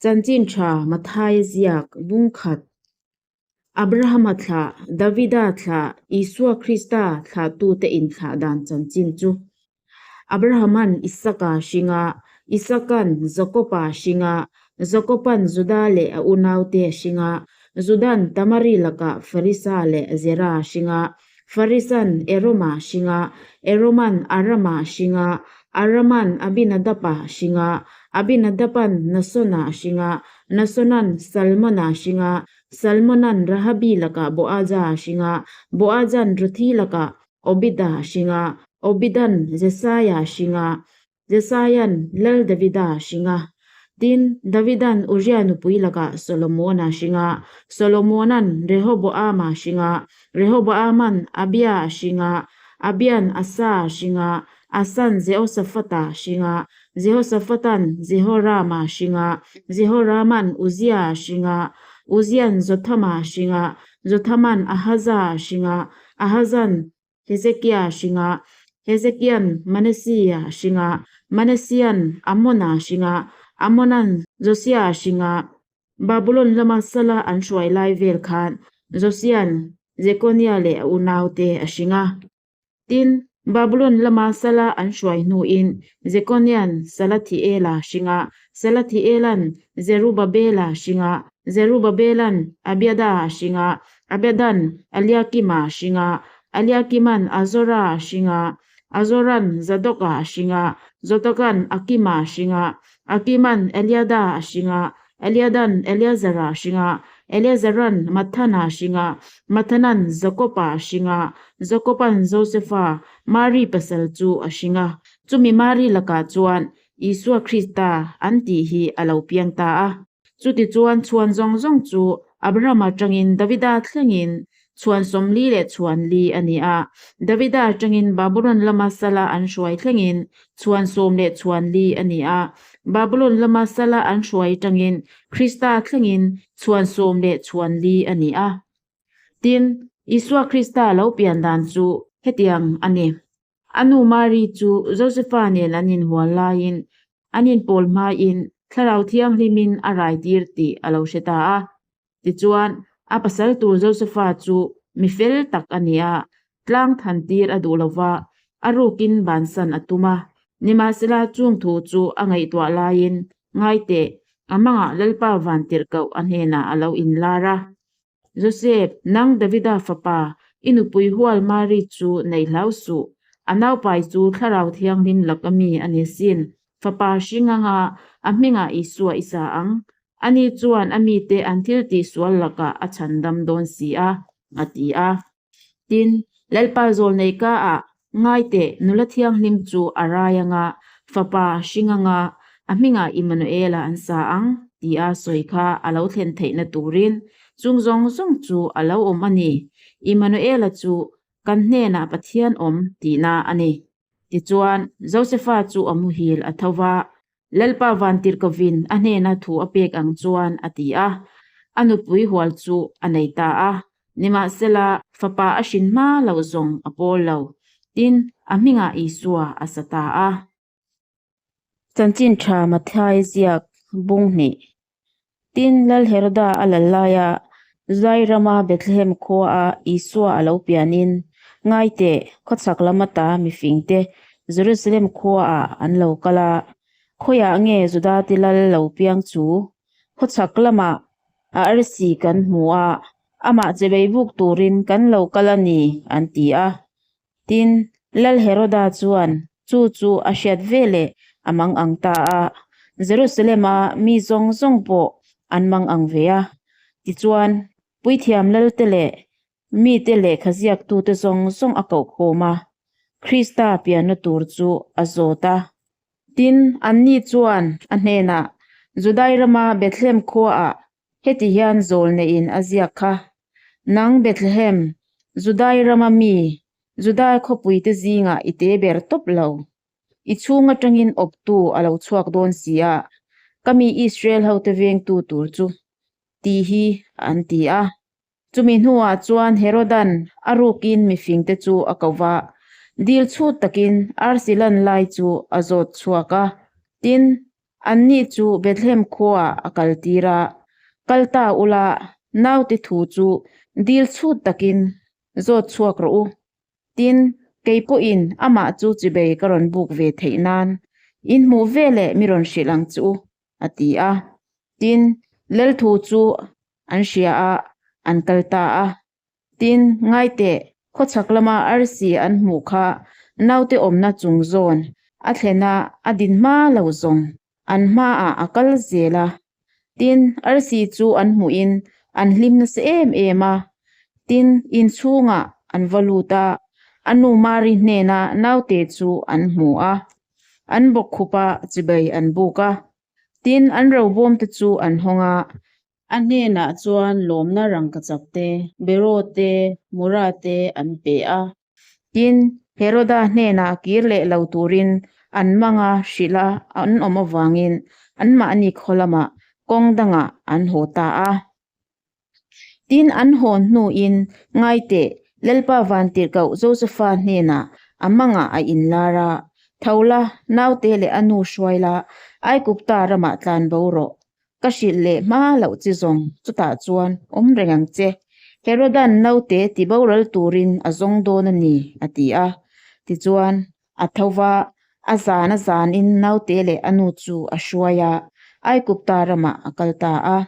Chanchin tha Mathaia ziak bung khat Abrahama thlah, Davida thlah, Isua Krista thlahtute inthlah dan chanchin chu. Abrahama'n Isaka hring a, Isaka'n Jakoba hring a, Jakoba'n Juda leh a unaute a hring a, Juda'n Tamari lakah Farisa leh Zera a hring a, Farisa'n Eroma a hring a, Eroma'n Arama a hring a, Arama'n Abinadaba a hring a, Abinadaba'n Nasona a hring a, Nasona'n Salmona a hring a, Salmona'n Rahabi lakah Boaza a hring a, Boaza'n Ruthi lakah Obida a hring a, Obidan Jesaia a hring a, Jesaia'n Lal Davida a hring a. Tin, Davida'n Uria nupui lakah Solomona a hring a, Solomona'n Rehoboama a hring a, Rehoboama'n Abia a hring a, Abia'n Asa a hring a, Asa'n Jehosaphata a hring a, Jehosaphata'n Jehorama a hring a, Jehorama'n Uzia a hring a, Uzia'n Jothama a hring a, Jothama'n Ahaza a hring a, Ahaza'n Hezekia a hring a, Hezekia'n Manasseh a hring a, Manasseh-a'n Amona a hring a, Amona'n Josiah a hring a. Babulon lama sala an hruai lai vel khan Josia'n Jekonia leh a unaute a hring a. Tin, Babulon lama sala an hruai hnuin Jekonia'n Salathiela a hring a, Salathiela'n Zerubabela a hring a, Zerubabela'n Abiada a hring a, Abiada'n Eliakima a hring a, Eliakima'n Azora a hring a, Azora'n Zadoka a hring a, Zadoka'n Akima a hring a, Akima'n Eliada a hring a, Eliada'n Eleazara a hring a, Eleazara'n Mathana a hring a, Mathana'n Jakoba a hring a, Jakoba'n Josefa, Mari pasal chu a hring a. Chumi Mari lakah chuan Isua Krista an tih hi a lo piang ta a. Chutichuan chhuan zawng zawng chu Abrahama atangin Davida thlengin chhuan 40 leh chhuan li a ni a, Davida atangin Babulon lama sala an hruai thlengin chhuan 10 leh chhuan li a ni a, Babulon lama sala an hruai atangin Krista thlengin chhuan 10 leh chhuan li a ni a. Tin, Isua Krista lo pian dan chu hetiang a ni. A nu Mari chu Josefa nen an inhual laiin an inpawl hmain Thlarau Thianghlimin a raitir tih a lo hre ta a. Tichuan, a pasal tur Josefa chu mi fel tak a ni a, tlang thantir a duh lo va, a rukin bansan a tum a. Nimahsela, chung thu chu a ngaihtuah laiin, Ngaiteh, a mangah Lalpa vantirhkoh a hnenah a lo inlar a. Josep, nang Davida fapa, i nupui hual Mari chu nei hlau suh. A naupai chu Thlarau Thianghlim laka mi a ni sin. Fapa hring anga a hmingah Isua i sa ang. Ani chuan a mite an thil tihsual lakah a chhandam dawn si a, a ti a. Tin, Lalpa zawlnei ka ah ngai teh nula thianghlim chu a rai anga fapa hring anga a hmingah Immanuela an sa ang tia sawi kha a lo thlen theihna turin chung zawng zawng chu a lo awm a ni. Immanuela chu kan hnenah Pathian awm tihna a ni. Tichuan, Josefa chu a muhil a tho va, Lalpa Vantirhkovin a hnena thu a pek ang chuan a ti a, a nupui hual chu a nei ta a. Nimahsela, fapa a hrin hma loh zawng a pawl lo. Tin, a hmingah Isua a sa ta a. Chanchin tha Matthai ziak bung hnih. Tin, Lal Heroda a lal laia Zai rama Bethlehem khuaa Isua a lo pianin, Ngaiteh, khawchhak lam ata mifingte Jerusalem khuaah an lo kal a, Khawiah nge Judate lal lo piang chu? Khawchhak lamah a arsi kan hmu a, amah chebei buk turin kan lo kal a ni, an ti a. Tin, Lal Heroda chuan chu chu a hriat veleh a mang ang ta a, Jerusalem-a mi zawng zawng pawh an mang ang ve a. Tichuan, puithiam lalte leh mite lehkha ziaktute zawng zawng a kohkhawm a, Krista pianna tur chu a zawt a. Tin, anni chuan a hnenah, Judai rama Bethlehem khuaah Heti hian zawl neiin a ziak kha, Nang Bethlehem, Judai rama mi, Judai khawpuite zingah i te ber tawp lo. I chhung atangin awptu a lo chhuak dawn si a, ka mi Israel hote vengtu tur chu, tih hi an ti a. Chumi hnuah chuan Herodan a rukin mifingte chu a ko va, dil chhut takin arsi lan lai chu a zawt chhuak a. Tin, Anni chu Bethlehem khuaah a kaltir a, Kal ta ula, naute thu chu dil chhut takin zawt chhuak rawh u. Tin, kei pawhin amah chu chibei ka rawn buk ve theih nan in hmuh veleh mi rawn hrilh ang chu, a ti a. Tin, Lalthu chu an hria a, an kal ta a. Tin, ngaiteh, khawchhak lama arsi an hmuh kha naute awmna chung zawn a thlen a, a din hma lo zawng an hmaah a kal zel a. Tin, arsi chu an hmuhin an hlim nasa em em a. Tin, inchhungah an va lut a, a nu Mari hnena naute chu an hmu a. An bawkkhup a, chibai an buk a. Tin, an robawmte chu an hawng a. A hnenah chuan lawmna rangkachak te, Beraw te, Mura te an pe a. Tin, Heroda hnenah kir leh lo turin an manga hrilh a an awm avangin anmahni khaw lamah kawng dangah an haw ta a. Tin, an hawn hnuin ngaiteh Lalpa Vantirhkoh Josefa hnenah a mangah a inlar a, Tho la, naute leh a nu hruai la, Aigupta ramah tlan bo rawh. Ka hrilh leh hma loh chi zawng chutah chuan awm reng ang che. Herodan naute ti boral turin a zawng dawn a ni, a ti a. Tichuan, a tho va, a zan a zanin naute leh a nu chu a hruai a, Aigupta ramah a kal ta a.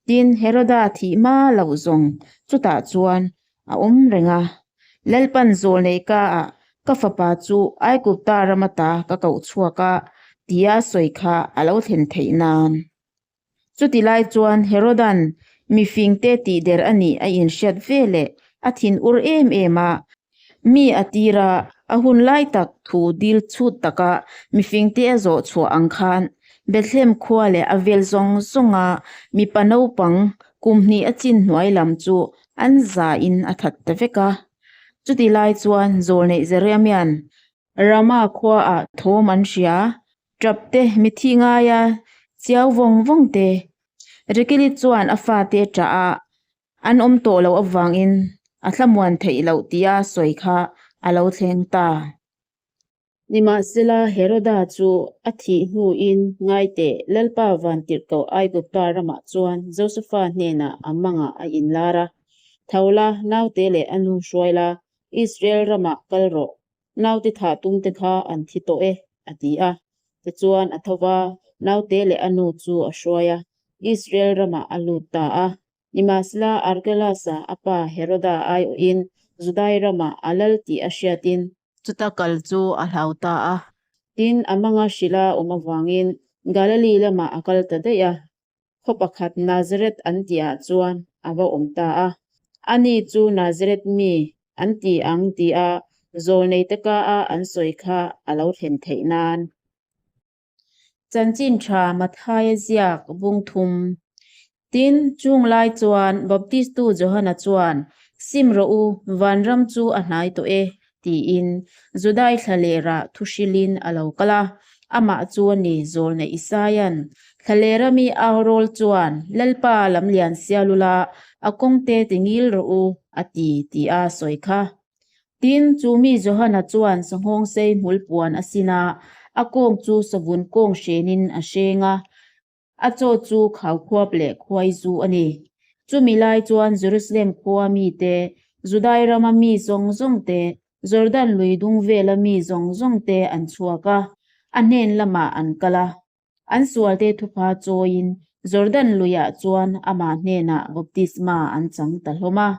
Tin, Heroda thih hma loh zawng chutah chuan a awm reng a. Lalpan zawl neih ka ah ka fapa chu Aigupta ram ata ka koh chhuak a tia sawi kha a lo thlen theih nan. Chuti lai chuan Herodan mifingte tih der a nih a inhriat ve leh a thin ur em em a, mi a tir a, a hun lai tak thu dil chhut taka mifingte a zawh chhuah ang khan Bethlehem khua leh a vel zawng zawnga mipa naupang kum hnih a chin hnuai lam chu an zain a that ta vek a. Chuti lai chuan Zawlneih Jeremia'n Rama khuaah thawm an hria, tap te, mithi ngaia chiau vawng vawng te. Rikili chuan a fate ṭah a, an awm tawh loh avangin a thlamuan theih loh tia sawi kha a lo thleng ta. Nimahsela, Heroda chu a thih hnuin ngaiteh Lalpa Vantirhkoh Aigupta ramah chuan Josefa hnenah a mangah a inlar a, Tho la, naute leh a nu hruai la, Israel ramah kal rawh, naute thah tumte kha an thi tawh e, a ti a. Tichuan a tho va, naute leh a nu chu a hruai a, Israel ramah a lut ta a. Nimahsela, Arkelasa a pa Heroda aiawhin Judai ramah a lal tih a hriatin, Chuta kal chu a hlau ta a. Tin, a manga hrilh a awm avangin Galili lamah a kal ta daih a. Khaw pakhat Nazareth an tihah chuan a va awm ta a. Ani chu Nazareth mi an ti ang tia zawlneite ka a an sawi kha a lo thlen theih nan. Chanchin tha Mathaia ziak bung thum. Tin, chung lai chuan Baptistu Johana chuan, Sim rawh u, vanram chu a hnai tawh e, tiin Judai thla lera thu hrilhin a lo kal a. Amah chu a ni, Zawlne Isaia'n thla lera mi au rawl chuan, Lalpa lamlian sial ula, a kawngte ti ngil rawh u, a ti, tia sawi kha. Tin, chu mi Johana chuan sanghawng sei hmul puan a sin a, a kawng chu savun kawng hrenin a hreng a, a chaw chu khaukhuap leh khuai zu a ni. Chumi lai chuan Jerusalem khua mite, Judai rama mi zawng zawng te, Jordan lui dung vela mi zawng zawng te an chhuak a, a hnen lamah an kal a. An sualte thupha chawiin Jordan luiah chuan amah hnenah baptisma an chang ta hlawm a.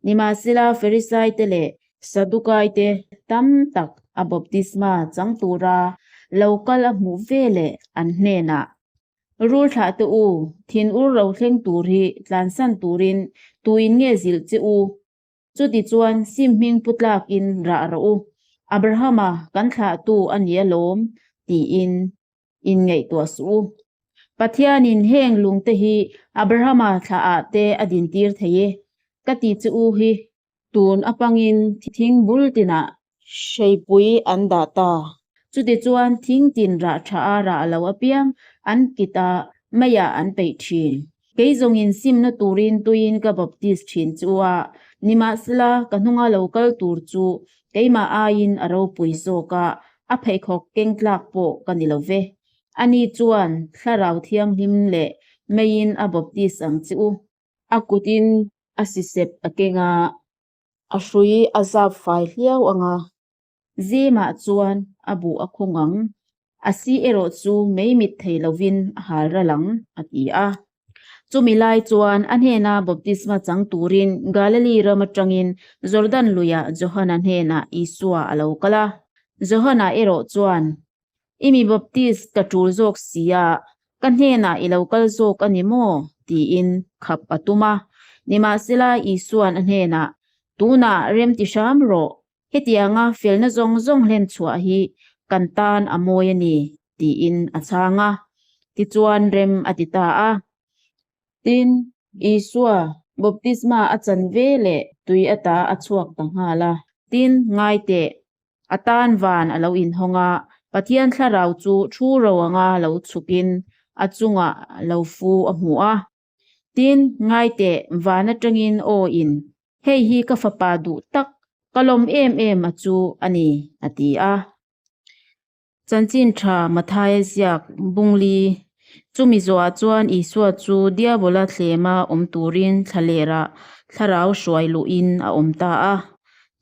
Nimahsela Farisaite leh Sadukaite tam tak a baptisma chang tura lo kal a hmuh ve leh an hnenah, Rul thlah te u, thinur ro thleng tur hi tlansan turin tuin nge zilh che u? Chutichuan sim hming pu tlakin rah rawh u, Abrahama kan thlahtu a ni alawm, tiin inngaihtuah suh u. Pathianin heng lungte hi Abrahama thlaah te a dintir thei e, ka ti che u hi. Tun apangin thing bul tinah hreipui an dah ta. Chutichuan thing tin rah tha a rah lo apiang an kit a, meiah an peih thin. Kei zawngin simna turin tuiin ka baptis thin chu a, nimahsela ka hnunga lo kal tur chu keimah aiin a ropui zawk a, a pheikhawk keng tlak pawh ka ni lo ve. Ani chuan Thlarau Thianghlim leh meiin a baptis ang che u. A kutin a sisep a keng a. A hrui a zap fai hliau ang a. Zimah chuan a buh a khung ang, a si erawh chu mei mit thei lovin a hal ral ang, a ti a. Chumi lai chuan a hnena baptisma chang turin Galili ram atangin Jordan luiah Johana hnenah Isua a lo kal a. Johana erawh chuan, I mi baptis ka tul zawk si a, ka hnenah i lo kal zawk a ni maw? tiin khap a tum a. Nimahsela Isua'n a hnenah, Tunah rem ti hram rawh, Hetianga felna zawng zawng hlen chhuah hi kan tan a mawi a ni, tiin a chhang a. Tichuan rem a ti ta a. Tin, Isua baptisma a chan ve leh tui ata a chhuak ta nghal a. Tin, ngai teh, a tan van a lo inhawng a, Pathian thlarau chu thu ro anga lo chhukin a chungah lo fu a hmu a. Tin, ngai teh, van atangin aw in, Hei hi ka fapa duh tak, ka lawm em em a chu a ni, a ti a. Chanchin tha Mathaia ziak Bungli, Chumi zawhah chuan Isua chu Diabola thlema awm turin thlalerah thlarau hruai luhin a awm ta a.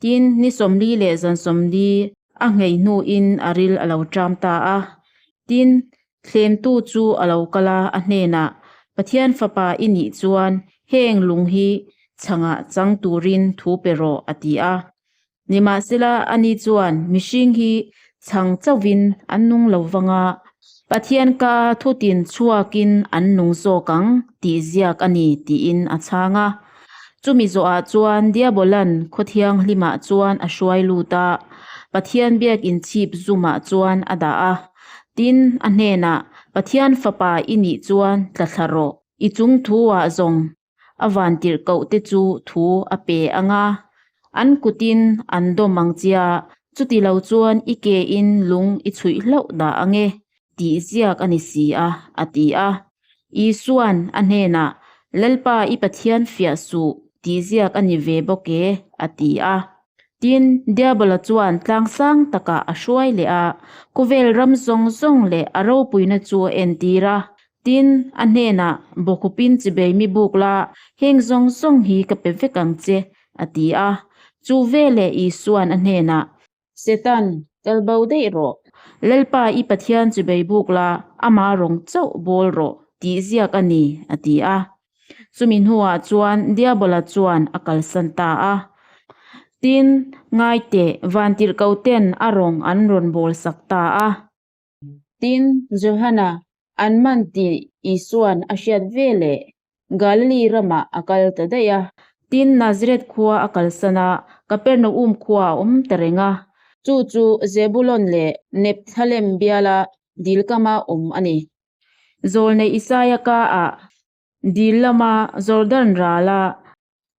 Tin, ni 40 leh zan 40 a nghei hnuin a ril a lo ṭam ta a. Tin, Thlemtu chu a lo kal a, a hnenah, Pathian Fapa i nih chuan heng lung hi chhangah chang turin thu pe rawh, a ti a. Nimahsela, ani chuan, Mihring hi chhang chauhvin an nung lo vang a, Pathian ka thutin chhuakin an nung zawk ang, tih ziak a ni, tiin a chhang a. Chumi zawhah chuan Diabola'n khaw thianghlimah chuan a hruai lut a, Pathian biakin chhip zumah chuan a dah a. Tin, a hnenah, Pathian Fapa i nih chuan tla thla rawh, i chung thu-ah zawng a vantirhkoh te chu thu a pe ang a, an kutin an dawm ang chia, chuti lo chuan i ke-in lung i chhuih hlauh dah ang e, tih ziak a ni si a, a ti a. Isua'n a hnenah, Lalpa i Pathian fiah suh, tih ziak a ni ve bawk e, a ti a. Tin, Diabola chuan tlang sang takah a hruai leh a, khawvel ram zawng zawng leh a ropuina chu a entir a. Tin, a hnenah, Bawkhupin chibei mi buk la, heng zawng zawng hi ka pe vek ang che, a ti a. Chu veleh Isua'n a hnenah, Setan, kal bo daih rawh. Lalpa i Pathian chibei buk la, ama rawng chauh bawl rawh, tih ziak a ni, a ti a. Chumi hnuah chuan Diabola chuan a kalsan ta a. Tin, ngai teh, vantirhkoten a rawng an rawn bawlsak ta a. Tin, Johana an man tih Isua'n a hriat ve leh Galili ramah a kal ta daih a. Tin, Nazareth khua a kalsan a, Kapernaum khua a awm ta reng a. Chu chu Zebulon leh Nephthalem biala dilkama awm a ni. Zawlnei Isaia ka-ah dil lama Jordan rala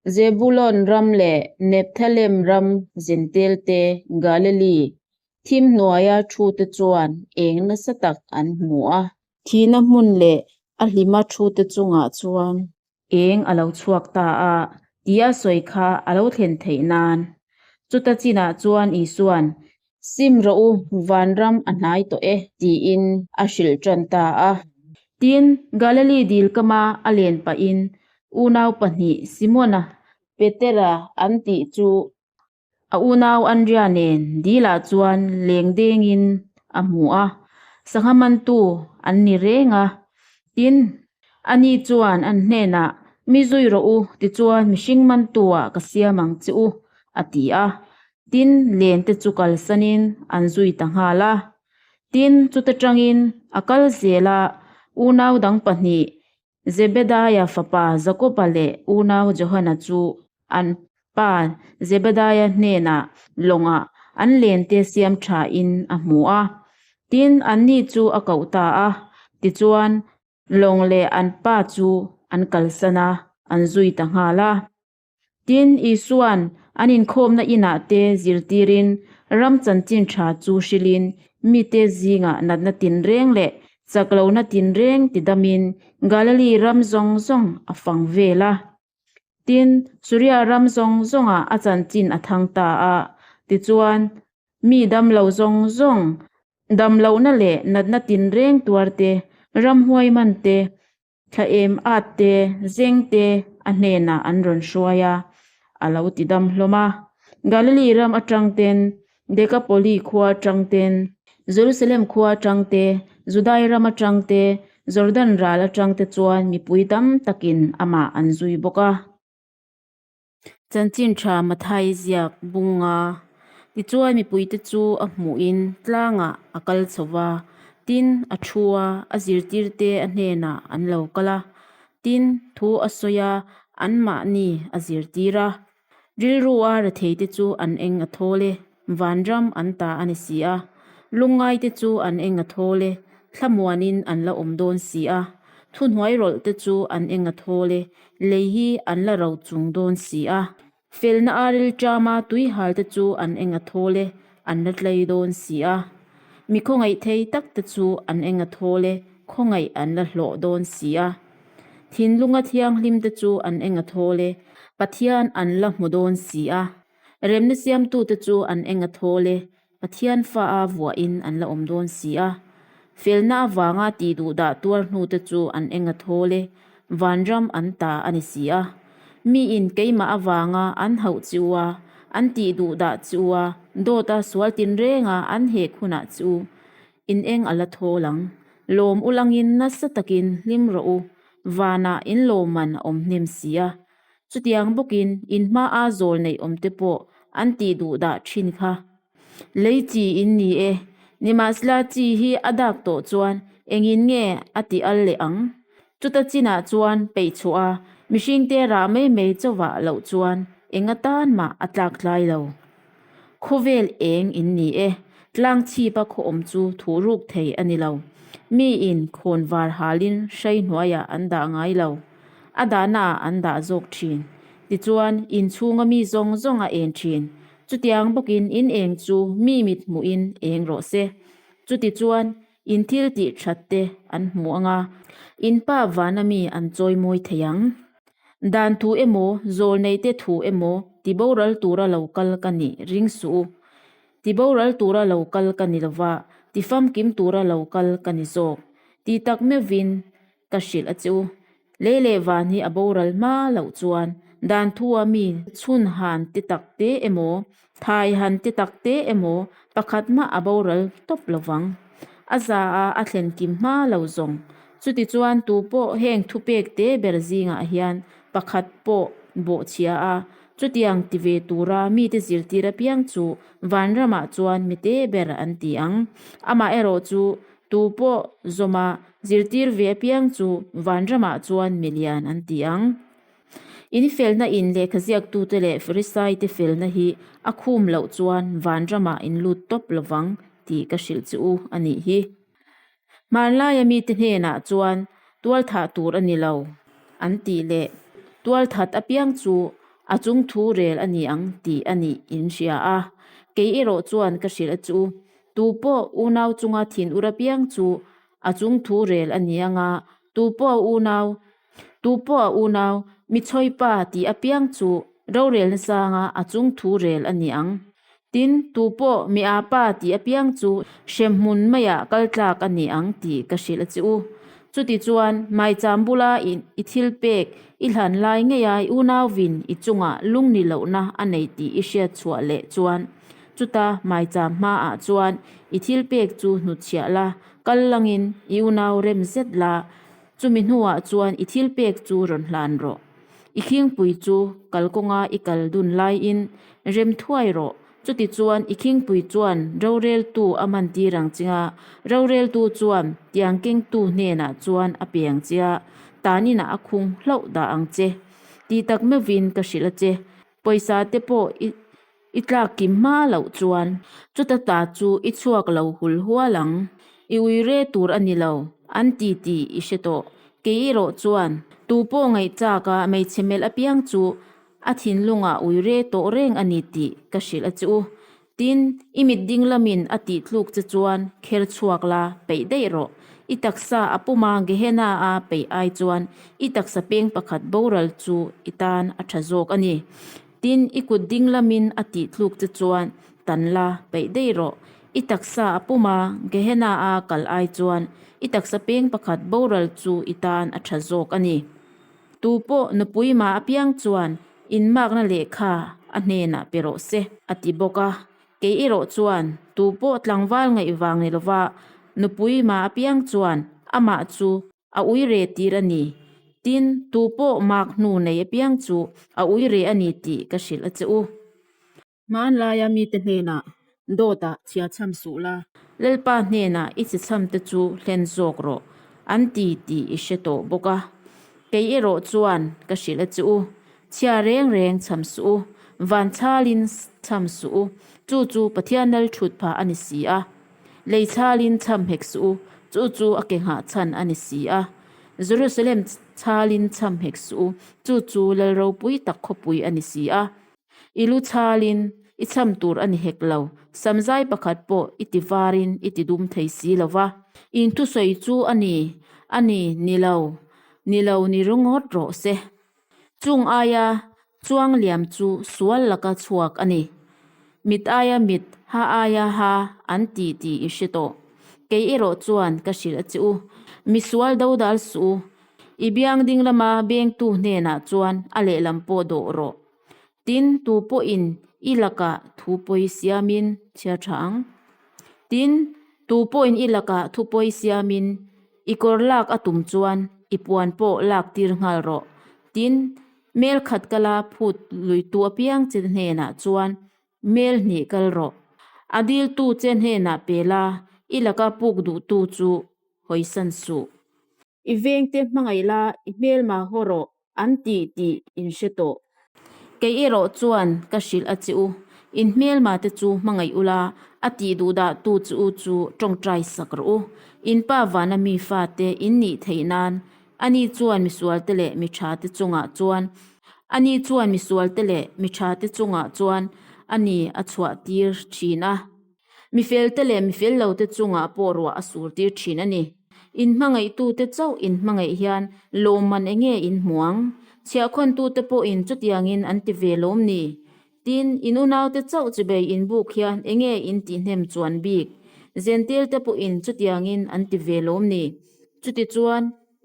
Zebulon ram leh Nephthalem ram zintelte Galili thim hnuaia thute chuan eng nasa tak an hmu a. Thihna hmun leh a hlima thute chungah chuan. Eng a lo chhuak ta a, tia sawi kha a lo thlen theih nan. Chuta chinah chuan Isua'n, Sim rawh u, vanram a hnai tawh e, tiin a hrilh tan ta a. Tin, Galili dil kama a len pahin unau pahnih Simona, Petera an tih chu a unau Andria nen dilah chuan leng dengin a hmu a, sangha mantu an ni reng a. Tin, ani chuan an hnenah, Mi zui rawh u, tichuan mihring mantuah ka siam ang che u, a ti a. Tin, len te chu kalsanin an zui ta nghal a. Tin, chuta tangin a kal zel a, unau dang pahnih, Zebedaia fapa Jakoba leh unau Johana chu an pa Zebedaia hnenah lawngah an len te siam thain a hmu a. Tin, anni chu a koh ta a, tichuan, lawng leh an pa chu an kalsan a, an zui ta nghal a. Tin, Isua'n an inkhawmna inah te zirtirin ram chanchin tha chu hrilhin mite zingah natna tinreng leh chaklohna tinreng tidamin Galili ram zawng zawng a fang vel a. Tin, Suria ram zawng zawngah a chanchin a thang ta a, tichuan, mi damlo zawng zawng. Damlohna leh natna tinreng tuar te, ramhuai man te, thla em at te, zeng te a hnenah an rawn hruai a, a lo ti dam hlawm a. Galili ram atang ten, Dekapoli khua atang ten, Jerusalem khua atang te, Judai ram atang te, Jordan ral atang te chuan mipui tam takin amah an zui bawk a. Chanchin tha Mathai ziak bunga tichuan mipuite chu a hmuhin tlangah a kal chho va, tin, a thu a, a zirtirte a hnenah an lo kal a, tin, thu a sawi a, anmahni a zirtir a. Rilrua retheite chu an eng a thawl e, vanram an ta a ni si a. Lungngaite chu an eng a thawl e, thlamuanin an la awm dawn si a. Thuhnuairawlhte chu an eng a thawl e, lei hi an la ro chung dawn si a. Felna a rilṭama tuihalte chu an eng a thawl e, an la tlei dawn si a. Mi khawngaih thei takte chu an eng a thawl e, khawngaih an la hlawh dawn si a. Thinlunga thianghlimte chu an eng a thawl e, Pathian an la hmu dawn si a. Remna siamtute chu an eng a thawl e, Pathian fa a vuahin an la awm dawn si a. Felna avanga tih duhdah tuar hnute chu an eng a thawl e, vanram an ta a ni si a. Miin keimah avanga an hauh chi u a, an tih duhdah chi u a, dawta sual tinrenga an hek hunah chi u, In eng a la thawl ang. Lawm ulangin nasa takin hlim rawh u, vanah in lawmman a awm hnem si a. Chutiang bawkin in hmaa zawl neih awmte pawh an tih duh dah thin kha. Lei chi in ni e, nimahsela chi hi a dak tawh chuan engin nge a ti al leh ang? Chuta chinah chuan peih chhuah a, mihringte rah mai mai chauhah loh chuan eng atan mah a tlak tlai lo. Khawvel eng in ni e, tlang chhipa khaw awm chu thuh ruk thei a ni lo. Miin khawn var halin hrai hnuaiah an dah ngai lo. A dahnaah an dah zawk thin. Tichuan, inchhunga mi zawng zawng a en thin. Chutiang bawkin in eng chu mi mit hmuhin eng rawh se. Chutichuan, in thil tih that te an hmu anga, in pa vana mi an chawi mawi thei ang. Dan thu emaw, zawlneite thu emaw ti boral tura lo kal ka nih ring suh u. Ti boral tura lo kal ka ni lova, ti famkim tura lo kal ka ni zawk. Ti tak meuhvin ka hrilh a che u. Lei leh van hi a boral hma loh chuan dan thua mi chhun han ti tak te emaw, thai han ti tak te emaw pakhat mah a boral tawp lovang. A za a a thlen kim hma lo zawng. Chutichuan tu pawh heng thupek te ber zingah hian pakhat pawh bawhchhia a, chutiang ti ve tura mite zirtir apiang chu vanramah chuan mite ber an ti ang. Amaherawh chu tu pawh zawma zirtir ve apiang chu vanramah chuan milian an ti ang. In felna in lehkha ziaktute leh Farisaite felna hi a khum loh chuan vanramah in lut tawp lovang tih ka hrilh che u a nih hi. Hmanlaia mite hnenah chuan tualthah tur a ni lo an tih leh tualthat apiang chu a chung thu rel a ni ang tih a nih in hria a. Kei erawh chuan ka hrilh a chu tu pawh unau chunga thin ur apiang chu a chung thu rel a ni anga tu pawh unau Tu pawh a unau, mi chhawipa tih apiang chu rorelna sanga a chung thu rel a ni ang. Tin, tu pawh mi apa tih apiang chu hremhmun maiah kal tlak a ni ang tih ka hrilh a che u. Chutichuan, maicham bula i thil pek i hlan lai ngeia i unauvin i chungah lungni lohna a nei tih i hriat chhuah leh chuan, chuta maicham hmaah chuan i thil pek chu hnutchhiah la, kal langin i unau rem zet la, Chumi hnuah chuan i thil pek chu rawn hlan rawh. I khingpui chu kalkawnga i kal dun laiin rem thuai rawh. Chutichuan i khingpui chuan roreltu a man tir ang che a, roreltu chuan tiang kengtu hnenah chuan a pe ang che a, taninah a khung hlauh dah ang che. Tih tak meuhvin ka hrilh a che. Pawisa te pawh i I tlak kim hma loh chuan chuta ta chu i chhuak lo hul hual ang. I ui re tur a ni lo, an ti tih i hre tawh. Kei erawh chuan tu pawh ngaihchak a hmeichhe melh apiang chu a thinlungah ui re tawh reng a ni tih ka hrilh a che u. Tin, i mit ding lamin a tih tluk che chuan kher chhuak la, peih daih rawh. I taksa a puma Gehenna a peih ai chuan i taksa peng pakhat boral chu i tan a tha zawk a ni. Tin, i kut ding lamin a tih tluk che chuan tan la peih daih rawh. I taksa a puma Gehenna-a kal ai chuan i taksa peng pakhat boral chu i tan a tha zawk a ni. Tu pawh nupui mah apiang chuan inmakna lehkha a hnenah pe rawh se, a ti bawk a. Kei erawh chuan tu pawh tlangval ngaih vang ni lova nupui mah apiang chuan amah chu a ui re tir a ni. Tin, tu pawh mak hnu nei apiang chu a ui re a ni tih ka hrilh a che u. Hmanlaia mite hnenah dawtah chhia chham suh la. Lalpa hnenah i chhe chham te chu hlen zawk rawh an ti tih i hre tawh bawk a. Kei erawh chuan ka hrilh a che u, chhia reng reng chham suh u, van chhalin chham suh u, chu chu Pathian lal thut phah a ni si a. Lei chhalin chham hek suh u, chu chu a ke nghah chhan a ni si a. Jerusalem chhalin chham hek suh u, chu chu lal ropui tak khawpui a ni si a. I lu chhalin i chham tur a ni hek lo, samzai pakhat pawh i ti varin i ti dum thei si lo va. In thusawi chu a ni, a ni, ni lo, ni lo ni ringawt rawh se. Chung aia chuang liam chu sual laka chhuak a ni. Mit aia mit, ha aia ha an ti tih i hre tawh. Kei erawh chuan ka hrilh a che u, misual dodal suh u, i biang ding lama bengtu hnenah chuan a lehlam pawh dawh rawh. Tin, tu pawhin i lakah thu pawi siamin chhiar tha ang. Tin, tu pawhin i lakah thu pawi siamin i kawr lak a tum chuan i puan pawh lak tir nghal rawh. Tin, mel khat kala phut luitu apiang che hnenah chuan mel hnih kal rawh. A diltu che hnenah pe la, i laka puk duhtu chu hawisan suh. I vengte hmangaih la, i hmelma haw rawh an ti tih in hre tawh. Kei erawh chuan ka hrilh a che u, in hmelma te chu hmangaih ula, a tih duh dah tu che u chu tawngtai sak rawh u. In pa vana mi fate in nih theih nan, ani chuan misual te leh mi tha te chungah chuan, ani chuan misual te leh mi tha te chungah chuan ani a chhuah tir thin a. Mi felte leh mi fel lote chungah pawh ruah a sur tir thin a ni. In hmangaihtute chauh in hmangaih hian lawmman enge in hmu ang? Chhiahkhawntute pawhin chutiangin an ti ve lawm ni? Tin, in unaute chauh chibei in buk hian enge in tihnem chuan bik? Zentilte pawhin chutiangin an ti ve lawm ni? Chutichuan,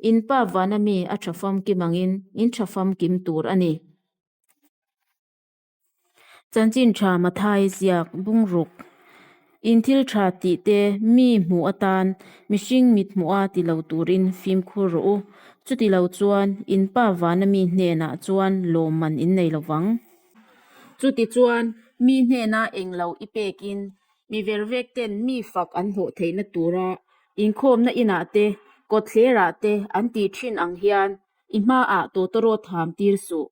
in Pa vana mi a tha famkim angin in tha famkim tur a ni. Chanchin tha Mathai ziak bungruk in thil tha tih te mi hmuh atan mihring mit hmuh a ti lo turin fimkhur rawh u. Chuti lo chuan in pa vana mi hnenah chuan lawmman in nei lo vang. Chuti chuan mi hnena englo i pekin mi vervek ten mi fak an hlawh theihna tura inkhawmna inah te kawtthlerah te an tih thin ang hian i hmaah tawtawrawt ham tir suh.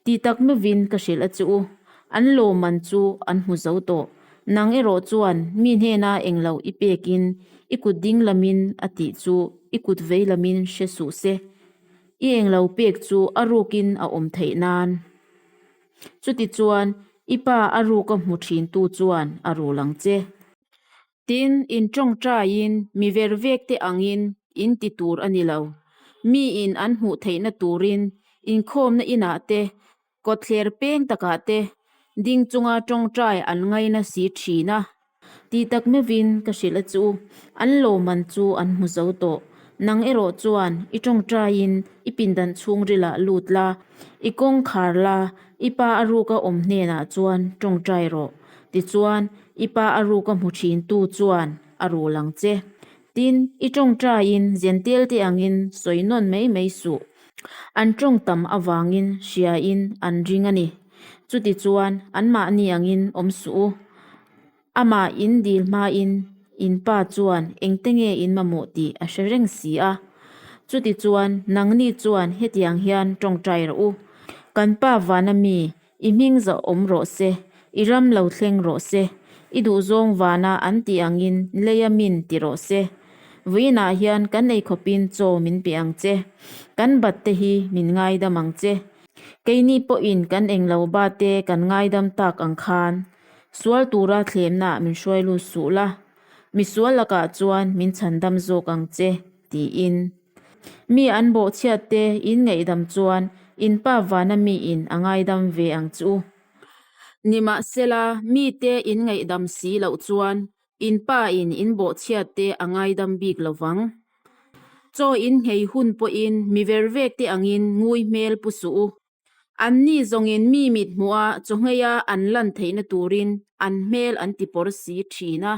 Ti tak meuhin ka hrilh a che u, an lawmman chu an hmu zo tawh. Nang erawh chuan mi hnena englo i pekin i kut ding lamin a tih chu i kut vei lamin hre suh se. I englo pek chu a rukin a awm theih nan. Chutichuan i pa a ruka hmu thintu chuan a rul ang che. Tin, in tawngtaiin mi ver vek te angin in ti tur a ni lo. Miin an hmuh theihna turin inkhawmna inah te, kawtthler peng takah te ding chunga tawngtai an ngaina si thin a. Ti tak meuhin ka hrilh a chu, an lawmman chu an hmu zo tawh. Nang erawh chuan i tawngtaiin i pindan chhungrilah lut la, i kawng khar la, i pa a ruka awm hnenah chuan tawngtai rawh. Tichuan, i pa a ruka hmu thintu chuan a rul ang che. Tin, i tawngtaiin Zentel te angin sawi nawn mai mai suh. An tawng tam avangin hriain an ring a ni. Chutichuan, anmahni angin awm suh u. Amah in dil hmain in pa chuan engte nge in mamawh tih a hre reng si a. Chutichuan, nangni chuan hetiang hian tawngtai rawh u. Kan pa vana mi I hming zawh awm rawh se, i ram lo thleng rawh se, i duhzawng vana an tih angin leia min ti rawh se. Vawiinah hian kan eikhawpin chaw min pe ang che, kan bat te hi min ngaidam ang che. Keini pawhin kan englo ba te kan ngaidam tak ang khan, sual tura thlemnaah min hruai lut suh la, misual lakah chuan min chhandam zawk ang che, tiin. Mi an bawhchhiat te in ngaihdam chuan in pa vana mi in a ngaidam ve ang chu. Nimahsela, mite in ngaihdam si loh chuan in pa in in bawhchhiatte a ngaidam bik lo vang. Chaw in nghei hun pawhin mi vervek te angin ngui hmel pu suh u. Anni zawngin mi mit hmuha chawngheia an lan theihna turin an hmel an ti pawr si thin a.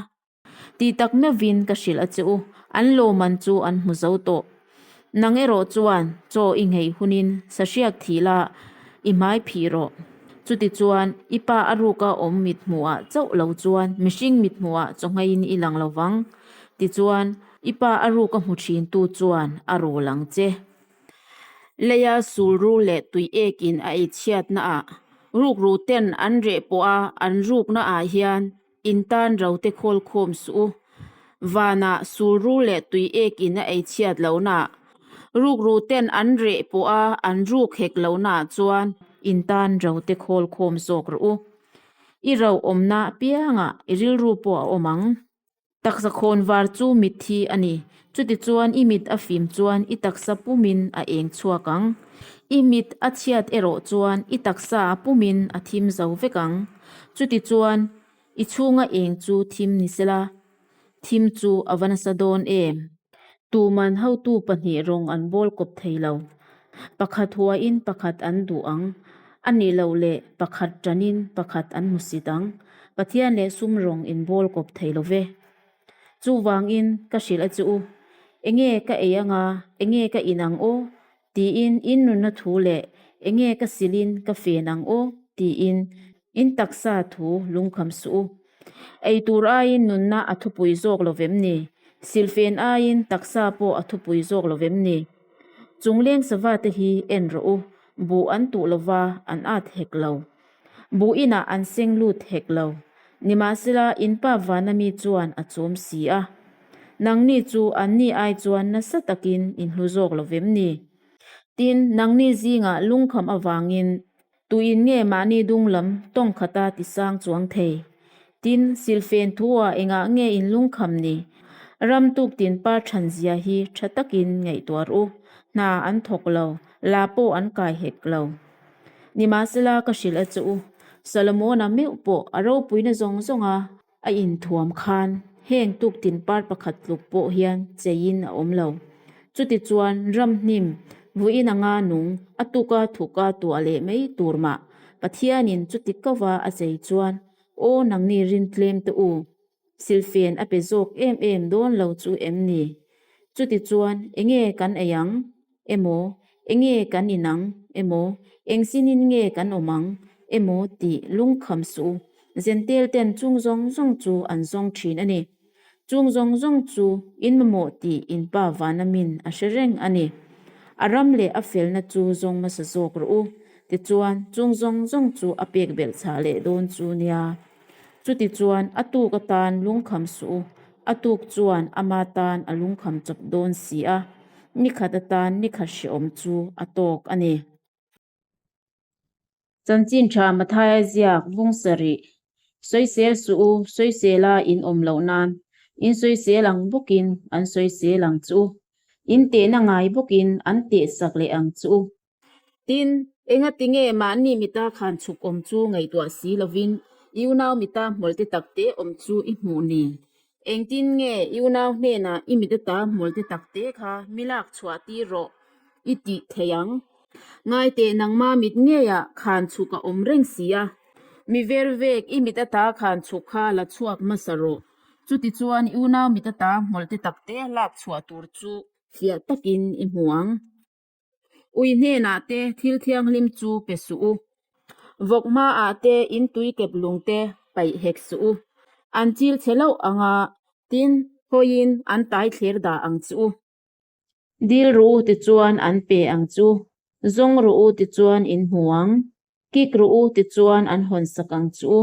Tih tak meuhvin ka hrilh a che u, an lawman chu an hmu zo tawh. Nang erawh chuan chaw i ngheih hunin sahriak thih la, i hmai phih rawh. Chutichuan, i pa a ruka awm mit hmuhah chauh lo chuan mihring mit hmuhah chaw ngheiin i lang lo vang. Tichuan, i pa a ruka hmu thintu chuan a rul ang che. Leia sulru leh tui ekin a ei chhiatnaah rukru ten an reh pawha an ruknaah hian In tan rote khawl khawm suh u. Vanah sulru leh tui ek in a ei chhiat lohnaah, rukru ten an reh pawh a an ruk hek lohnaah chuan in tan rote khawl khawm zawk rawh u. I ro awmna apiangah i rilru pawh a awm ang. Taksa khawn var chu mitthi a ni. Chutichuan i mit a fim chuan i taksa pumin a eng chhuak ang. I mit a chhiat erawh chuan i taksa a pumin a thim zo vek ang. Chutichuan i chhunga eng chu thim ni sela, thim chu a va nasa dawn em? Tuman hotu pahnih rawng an bawl kawp thei lo. Pakhat huain pakhat an duh ang. A nih loh leh pakhat tanin pakhat an hmusit ang. Pathian leh sum rawng in bawl kawp thei lo ve. Chuvangin ka hrilh a che u, Enge ka ei anga, enge ka in ang aw? tiin in nunna thu leh enge ka silin ka fen ang aw? tiin in taksa thu lungkham suh u. Ei tur aiin nunna a thupui zawk lo vem ni? Silfen aiin taksa pawh a thupui zawk lo vem ni? Chungleng sava te hi en rawh u, buh an tuh lova an at hek lo. Buh inah an seng lut hek lo. Nimahsela in pa vana mi chuan a chawm si a. Nangni chu anni ai chuan nasa takin in hlu zawk lo vem ni? Tin, nangni zingah lungkham avangin tuin nge mahni dung lam tawng khata ti sang chuang thei? Tin, silfen thu-ah engah nge in lungkham ni? Ram tuk tin par than zia hi tha takin ngaihtuah rawh u. Hna an thawk lo, la pawh an kai hek lo. Nimahsela ka hrilh a che u, Solomona meuh pawh a ropuina zawng zawnga a inthuam khan heng tuktin par pakhat tluk pawh hian cheiin a awm lo. Chutichuan ramhnim vuiin anga nung a tuka thuka tuah leh mai tur mah Pathianin chuti kova a chei chuan aw nangni rintlem te u, Silfen a pe zawk em em dawn lo chu em ni? Chutichuan enge kan ei ang emaw, enge kan in ang emaw, eng sinin nge kan awm ang emaw tih lungkham suh u. Zentel ten chung zawng zawng chu an zawng thin a ni. Chung zawng zawng chu in mamawh tih in pa vana min a hre reng a ni. A ram leh a felna chu zawng hmasa zawk rawh u. Tichuan chung zawng zawng chu a pek belh chhah leh dawn chu nia. Chutichuan a tuk atan lungkham suh u, a tuk chuan ama tan a lungkham chawp dawn si a, nikhat atan nikhat hrehawm chu a tawk a ni. Chanchin tha Mathaia ziak vung sarih, Sawisel suh u, sawisela in awm loh nan, in sawisel ang bawkin an sawisel ang chu u, in tehna ngai bawkin an tehsak leh ang chu u. Tin, engati nge mahni mita khan chhuk awm chu ngaihtuah si lovin i unau mita hmawlte takte awm chu i hmuh ni? Engtin nge i unau hnenah i mit ata hmawlte takte kha mi lak chhuah tir rawh i tih thei ang? Ngaiteh nangma mit ngeiah khan chhuk a awm reng si a. Mi vervek i mit ata khan chhuk kha la chhuak hmasa rawh. Chutichuan i unau mit ata hmawlte takte lak chhuah tur chu fiah takin i hmu ang. Ui hnenah te thil thianghlim chu pe suh u. Vawk hmaah te in tui kep lung te paih hek suh u. An chil chhe loh anga tin hawiin an tai thler dah ang chu u. Dil rawh u tichuan an pe ang chu. Zawng rawh u tichuan in hmu ang. Kik rawh u tichuan an hawn sak ang chu u.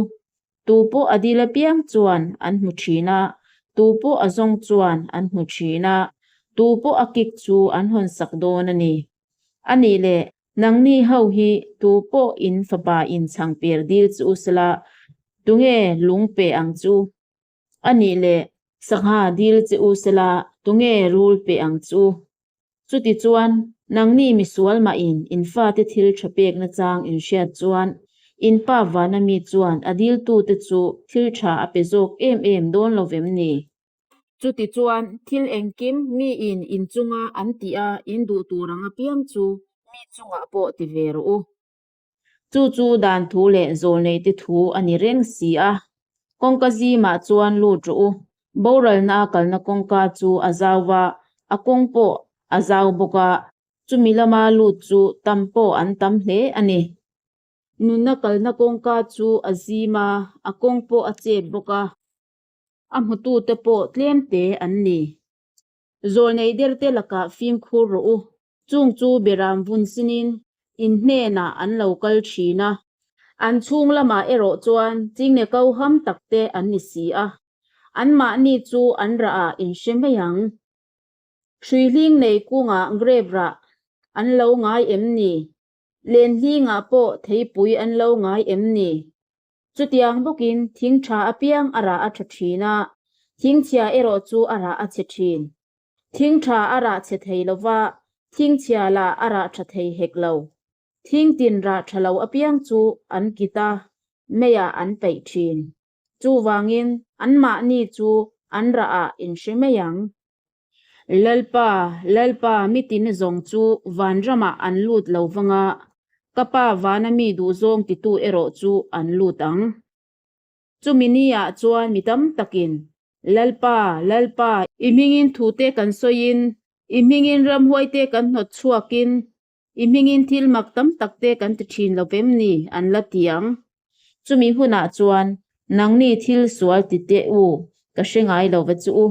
Tu pawh a dil apiang chuan an hmu thin a, tu pawh a zawng chuan an hmu thin a, tu pawh a kik chu an hawn sak dawn a ni. A nih leh, nangni ho hi tu pawh in fapa in chhang per dil chu u sela, tunge lung pe ang chu? A nih leh, sangha dil che u sela, tunge rul pe ang chu? Chutichuan, nangni misual mahin in fate thil tha pek nachang in hriat chuan, In Pa vana mi chuan a diltute chu thil tha a pe zawk em em dawn lo vem ni? Chutichuan, thil engkim miin in chunga an tih a in duh tur ang apiang chu mi chungah pawh ti ve rawh u. Chu chu dan thu leh zawlneite thu a ni reng si a. Kawngka zimah chuan lut rawh u. Boralna a kalna kawngka chu a zau va, a kawng pawh a zau bawk a, chumi lama lut chu tam pawh an tam hle a ni. Nunna kalna kawngka chu a zim a, a kawng pawh a chep bawk a, a hmutute pawh tlemte an ni. Zawlnei derte lakah fimkhur rawh u. Chung chu beram vun sinin in hnenah an lo kal thin a, an chhung lamah erawh chuan chingne ko ham takte an ni si a, anmahni chu an rahah in hre mai ang. Hruihling nei kungah grape rah an lo ngai em ni? Lenhlingah pawh theipui an lo ngai em ni? Chutiang bawkin thing tha apiang a rah a tha thin a, thing chhia erawh chu a rah a chhe thin. Thing tha a rah chhe thei lo va, thing chhia lah a rah tha thei hek lo. Thing tin rah tha lo apiang chu an kit a, meiah an peih thin. Chuvangin anmahni chu an rahah in hre mai ang. Lalpa, Lalpa, mitin zawng chu vanramah an lut lo vang a, ka Pa vana mi duhzawng titu erawh chu an lut ang. Chumi niah chuan mi tam takin, Lalpa, Lalpa, i hmingin thute kan sawiin, i hmingin ramhuaite kan hnawt chhuakin, I hmingin thil mak tam tak te kan ti thin lo vem ni? an la ti ang. Chumi hunah chuan, Nangni thil sual ti teh u, ka hre ngai lo va chu u,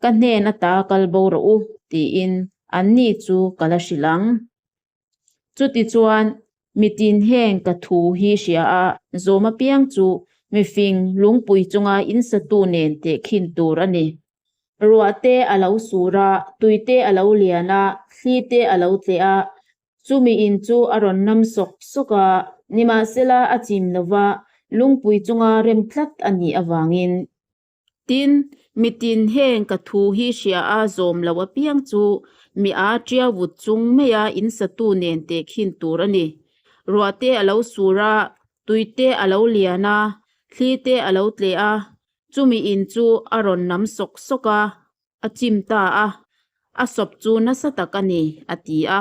ka hnen ata kal bo rawh u, tiin anni chu ka la hrilh ang. Chutichuan, mitin heng ka thu hi hria a, zawm apiang chu mifing lungpui chunga insatu nen tehkhin tur a ni. Ruah te a lo sur a, tui te a lo lian a, thli te a lo tleh a, chumi in chu a rawn nam sawk sawk a, nimahsela a chim lo va, lungpui chunga rem tlat a nih avangin. Tin, mitin heng ka thu hi hria a zawm lo apiang chu mi a tia vut chung maia in satu nen tehkhin tur a ni. Ruah te a lo sur a, tui te a lo lian a, thli te a lo tleh a, Chumi in chu a rawn nam sawk sawk a, a chim ta a, a sawp chu nasa tak a ni, a ti a.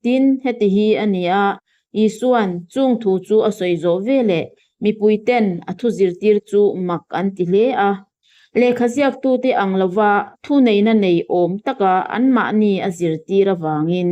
Tin, heti hi a ni a, Isua'n chung thu chu a sawi zawh veleh mipuite'n a thu zirtir chu mak an ti hle a. Lehkha ziaktute ang lova thuneihna nei awm taka anmahni a zirtir avangin.